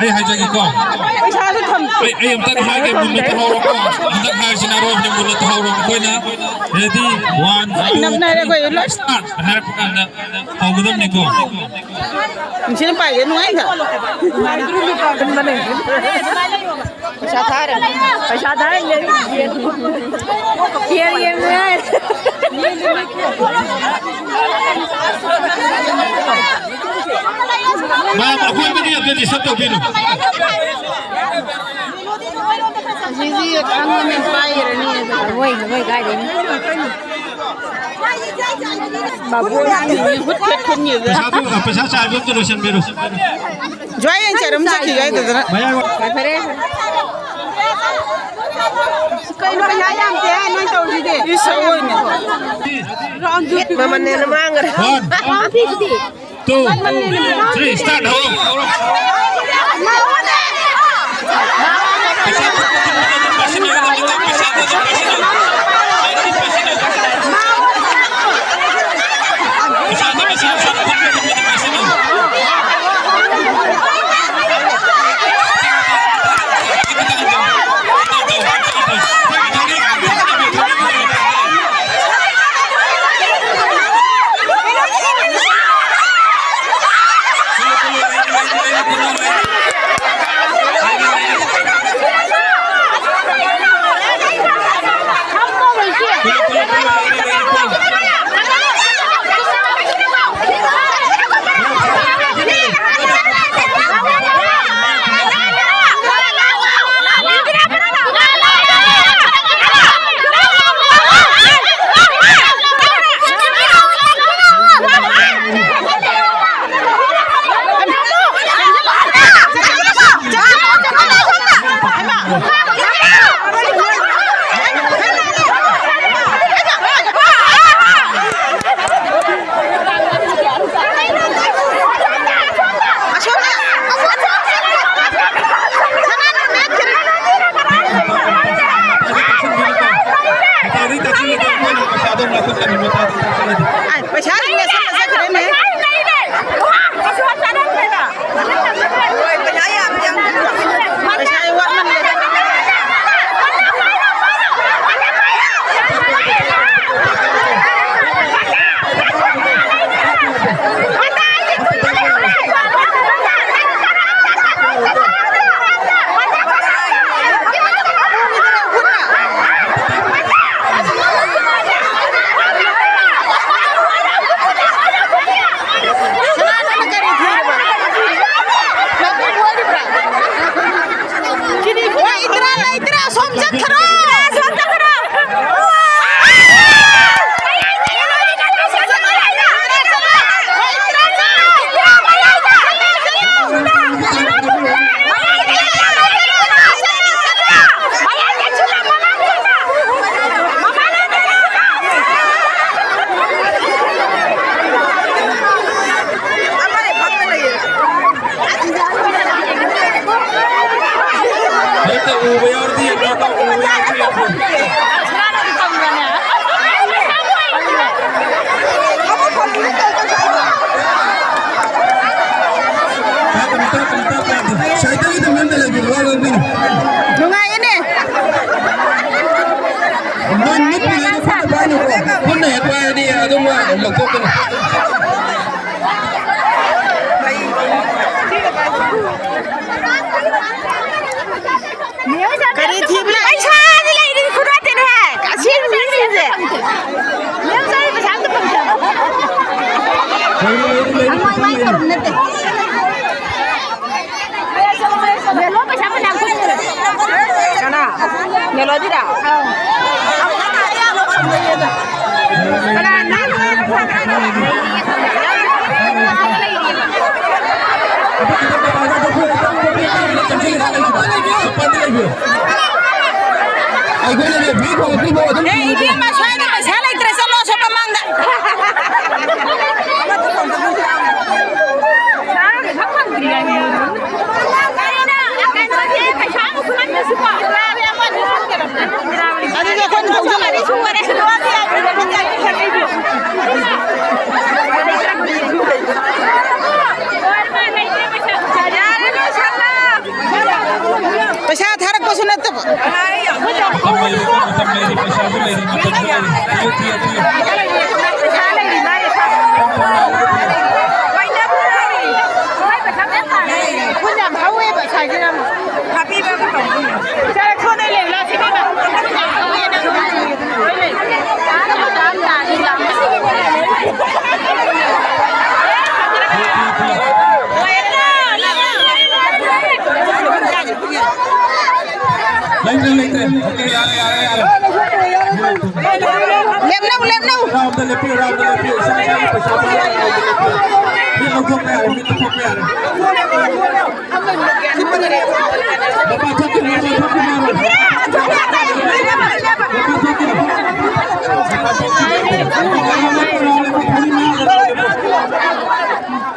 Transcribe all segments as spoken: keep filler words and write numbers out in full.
ꯑꯩ ꯍꯥꯏꯖꯒꯦꯀꯣ꯫ ꯄꯩꯁꯥꯁꯨ ꯊꯝ ꯑꯩ ꯑꯩ ꯑꯝꯇꯪ ꯍꯥꯏꯒꯦ, ꯃꯨꯟꯅ ꯇꯥꯍꯧꯔꯣꯀꯣ꯫ ꯍꯟꯗꯛ ꯍꯥꯏꯔꯤꯁꯤꯅ ꯑꯔꯣꯏꯕꯅꯤ, ꯃꯨꯟꯅ ꯇꯥꯍꯧꯔꯣ꯫ ꯑꯩꯈꯣꯏꯅ ready, one, two, ꯅꯝꯅꯔꯦ ꯑꯩꯈꯣꯏ ꯂꯣꯏ꯫ Start ꯍꯥꯏꯔꯛꯄ ꯀꯥꯟꯗ ꯍꯧꯒꯗꯕꯅꯤꯀꯣ꯫ ꯅꯨꯡꯁꯤꯠꯅ ꯄꯥꯏꯒꯦ ꯅꯨꯡꯉꯥꯏꯗ꯫ ꯄꯩꯁꯥ ꯊꯥꯔꯦ꯫ ꯄꯩꯁꯥ ꯊꯥꯔꯦ꯫ ꯌꯦꯡꯉꯨ ꯍꯥꯏ꯫ ꯃꯌꯥꯝ ꯑꯀꯣꯏꯕꯒꯤ ꯑꯝꯇ disturb ꯇꯧꯕꯤꯅꯨ꯫ ꯑꯁꯤꯁꯤ ꯈꯪꯉꯅꯤ ꯄꯥꯏꯈ꯭ꯔꯅꯤ꯫ ꯃꯣꯏ ꯃꯣꯏ ꯀꯥꯏꯗꯩꯅꯣ? ꯕꯥꯕꯣꯟ ꯍꯨꯠ ꯐꯦꯠ ꯈꯨꯟꯒꯤꯕ꯫ ꯄꯩꯁꯥꯗꯨ, ꯄꯩꯁꯥ ꯆꯥꯏꯕꯗꯨ ꯑꯝꯇ ꯂꯣꯏꯁꯤꯟꯕꯤꯔꯣ꯫ ꯖꯣꯏ ꯑꯣꯏꯅ ꯆꯠꯂꯝ ꯆꯠꯈꯤꯒꯦ ꯍꯥꯏꯗꯨꯗꯅ꯫ ꯃꯌꯥꯏ ꯐꯔꯦ꯫ ꯀꯩꯅꯣ ꯄꯩꯁꯥ ꯌꯥꯝꯗꯦ ꯅꯣꯏ ꯇꯧꯔꯤꯁꯤꯗꯤ? ꯏꯁ, ꯑꯋꯣꯏꯅꯦ꯫ ꯃꯃꯜꯅꯦꯅ ꯃꯥꯡꯈ꯭ꯔꯦ꯫ One, two, three, start꯫ ꯍꯧꯔꯣ, ꯍꯧꯔꯣ꯫ ꯀꯔꯤ ꯊꯤꯕꯅꯣ? ꯄꯩꯁꯥꯗꯤ ꯂꯩꯔꯤ, ꯈꯨꯗꯣꯞꯇꯤꯅꯦ꯫ ꯑꯁꯤ ꯃꯤꯁꯤꯡꯁꯦ꯫ ꯃꯦꯝ, ꯁꯣꯔꯤ, ꯄꯩꯁꯥ ꯑꯝꯇ ꯐꯪꯗꯦ꯫ ꯑꯉꯥꯡ ꯃꯥꯏ ꯇꯧꯔꯝ ꯅꯠꯇꯦ꯫ ꯃꯦꯂꯣ ꯄꯩꯁꯥ ꯐꯅꯌꯥꯝ ꯐꯪꯉꯦ꯫ ꯀꯅꯥ? ꯃꯦꯂꯣꯗꯤꯔꯣ? ꯑꯧ꯫ ꯀꯅꯥ? ꯑꯩꯈꯣꯏꯅꯅꯦ ꯚ꯭ꯌꯨ ꯐꯪꯉꯛꯇ꯭ꯔꯤꯐꯥꯎ ꯑꯗꯨꯝ ꯑꯦ, ꯏꯕꯦꯝꯃ, ꯁ꯭ꯋꯥꯏꯗ ꯄꯩꯁꯥ ꯂꯩꯇ꯭ꯔꯦ, ꯆꯠꯂꯣ ꯑꯁꯣꯝ ꯃꯃꯥꯡꯗ꯫ ꯑꯗꯨꯗꯤ ꯑꯩꯈꯣꯏꯅ ꯊꯧꯖꯤꯜꯂꯒꯦ꯫ ꯄꯩꯁꯥ ꯊꯥꯔꯛꯄꯁꯨ ꯅꯠꯇꯕ꯫ ꯂꯩꯇ꯭ꯔꯦ, ꯂꯩꯇ꯭ꯔꯦ꯫ ꯑꯣꯀꯦ, ꯌꯥꯔꯦ, ꯌꯥꯔꯦ, ꯌꯥꯔꯦ꯫ ꯂꯦꯞꯅꯧ, ꯂꯦꯞꯅꯧ꯫ ꯔꯥꯎꯟꯗ ꯂꯦꯞꯄꯤꯌꯨ, ꯔꯥꯎꯟꯗ ꯂꯦꯞꯄꯤꯌꯨ꯫ ꯏꯁꯥ ꯏꯁꯥꯒꯤ ꯄꯩꯁꯥ ꯄꯥꯏꯕ ꯔꯥꯎꯟꯗ ꯂꯦꯞꯄꯤꯌꯨ꯫ ꯃꯤꯠ ꯂꯧꯊꯣꯛꯄ ꯌꯥꯔꯦ, ꯃꯤꯠ ꯂꯧꯊꯣꯛꯄ ꯌꯥꯔꯦ꯫ ꯃꯄꯥꯟ ꯊꯣꯛꯈꯤꯅꯨ, ꯃꯄꯥꯟ ꯊꯣꯛꯈꯤꯅꯨ꯫ ꯃꯄꯥꯟ ꯊꯣꯛꯈꯤꯅꯨ꯫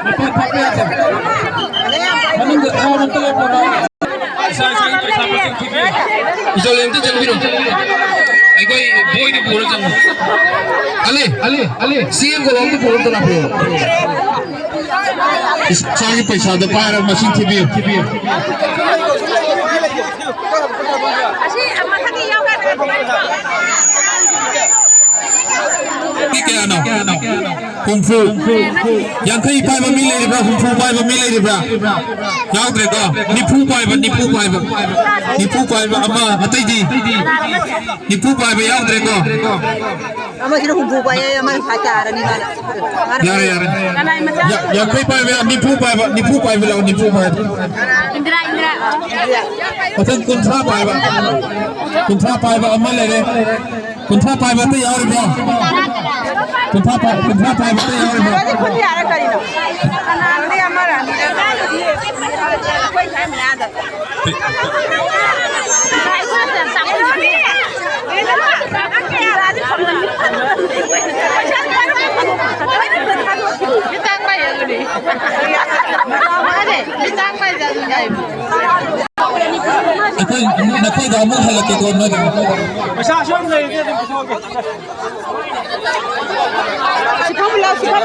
ꯃꯄꯥꯟ ꯊꯣꯛꯄ ꯌꯥꯗꯦ꯫ ꯃꯅꯨꯡꯗ ꯔꯥꯎꯟ ꯑꯝꯇ ꯂꯦꯞꯄꯣ, ꯔꯥꯎꯟ꯫ ꯏꯆꯧ, ꯑꯝꯇ ꯆꯪꯕꯤꯔꯣ꯫ ꯑꯩꯈꯣꯏ ꯕꯣꯏꯗꯨ ꯄꯨꯔ ꯆꯪꯉꯣ꯫ ꯑꯂꯦ, ꯑꯂꯦ, ꯑꯂꯦ꯫ ꯁꯤ ꯑꯦꯝ ꯀꯧꯕ ꯑꯝꯇ ꯄꯨꯔ ꯑꯝꯇ ꯂꯥꯛꯄꯤꯌꯣ꯫ ꯏꯁꯥꯒꯤ ꯄꯩꯁꯥꯗꯣ ꯄꯥꯏꯔ ꯃꯁꯤꯡ ꯊꯤꯕꯤꯌꯨ, ꯊꯤꯕꯤꯌꯨ꯫ ꯑꯁꯤ ꯃꯊꯛꯀꯤ ꯌꯥꯎꯔꯦ꯫ ꯀꯌꯥꯅꯣ? ꯍꯨꯝꯐꯨ꯫ ꯌꯥꯡꯈꯩ ꯄꯥꯏꯕ ꯃꯤ ꯂꯩꯔꯤꯕ꯭ꯔꯥ? ꯍꯨꯝꯐꯨ ꯄꯥꯏꯕ ꯃꯤ ꯂꯩꯔꯤꯕ꯭ꯔꯥ? ꯌꯥꯎꯗ꯭ꯔꯦꯀꯣ? ꯅꯤꯐꯨ ꯄꯥꯏꯕ, ꯅꯤꯐꯨ ꯄꯥꯏꯕ, ꯅꯤꯐꯨ ꯄꯥꯏꯕ ꯑꯃ, ꯑꯇꯩꯗꯤ? ꯅꯤꯐꯨ ꯄꯥꯏꯕ ꯌꯥꯎꯗ꯭ꯔꯦꯀꯣ? ꯑꯃꯁꯤꯅ ꯍꯨꯝꯐꯨ ꯄꯥꯏꯌꯦ, ꯑꯃꯅ ꯍꯥꯏꯇꯥꯔꯅꯤ ꯃꯥꯅ꯫ ꯌꯥꯔꯦ, ꯌꯥꯔꯦ꯫ ꯌꯥ-, ꯌꯥꯡꯈꯩ ꯄꯥꯏꯕ, ꯅꯤꯐꯨ ꯄꯥꯏꯕ, ꯅꯤꯐꯨ ꯄꯥꯏꯕ ꯂꯥꯛꯑꯣ, ꯅꯤꯐꯨ ꯄꯥꯏꯕ꯫ ꯏꯟꯗꯤꯔꯥ, ꯏꯟꯗꯤꯔꯥ꯫ ꯃꯊꯪ ꯀꯨꯟꯊ꯭ꯔꯥ ꯄꯥꯏꯕ, ꯀꯨꯟꯊ꯭ꯔꯥ ꯄꯥꯏꯕ ꯑꯃ ꯂꯩꯔꯦ꯫ ꯀꯨꯟꯊ꯭ꯔꯥ ꯄꯥꯏꯕ ꯑꯝꯇ ꯌꯥꯎꯔꯤꯕ꯭ꯔꯣ? ꯀꯨꯟꯊ꯭ꯔꯥ ꯄꯥꯏ-, ꯀꯨꯟꯊ꯭ꯔꯥ ꯄꯥꯏꯕ ꯑꯝꯇ ꯌꯥꯎꯔꯤꯕ꯭ꯔꯣ? ꯈꯨꯠ ꯌꯥꯔꯦ ꯀꯔꯤꯅꯣ? ꯑꯃꯔ ꯑꯅꯤꯔ? ꯑꯩꯈꯣꯏ ꯁ꯭ꯋꯥꯏ ꯃꯌꯥꯗ꯫ ꯑꯩꯈꯣꯏ, ꯅꯈꯣꯏꯗ ꯑꯃꯨꯛ ꯍꯜꯂꯛꯀꯦꯀꯣ, ꯅꯣꯏꯗ꯫ ꯄꯩꯁꯥꯁꯨ ꯌꯥꯝ ꯂꯩꯔꯗꯤ ꯑꯗꯨꯝ ꯄꯨꯊꯣꯛꯑꯒꯦ꯫ ꯁꯤ ꯐꯝꯃꯨ ꯂꯥꯎ, ꯁꯤ ꯐꯝꯃꯨ꯫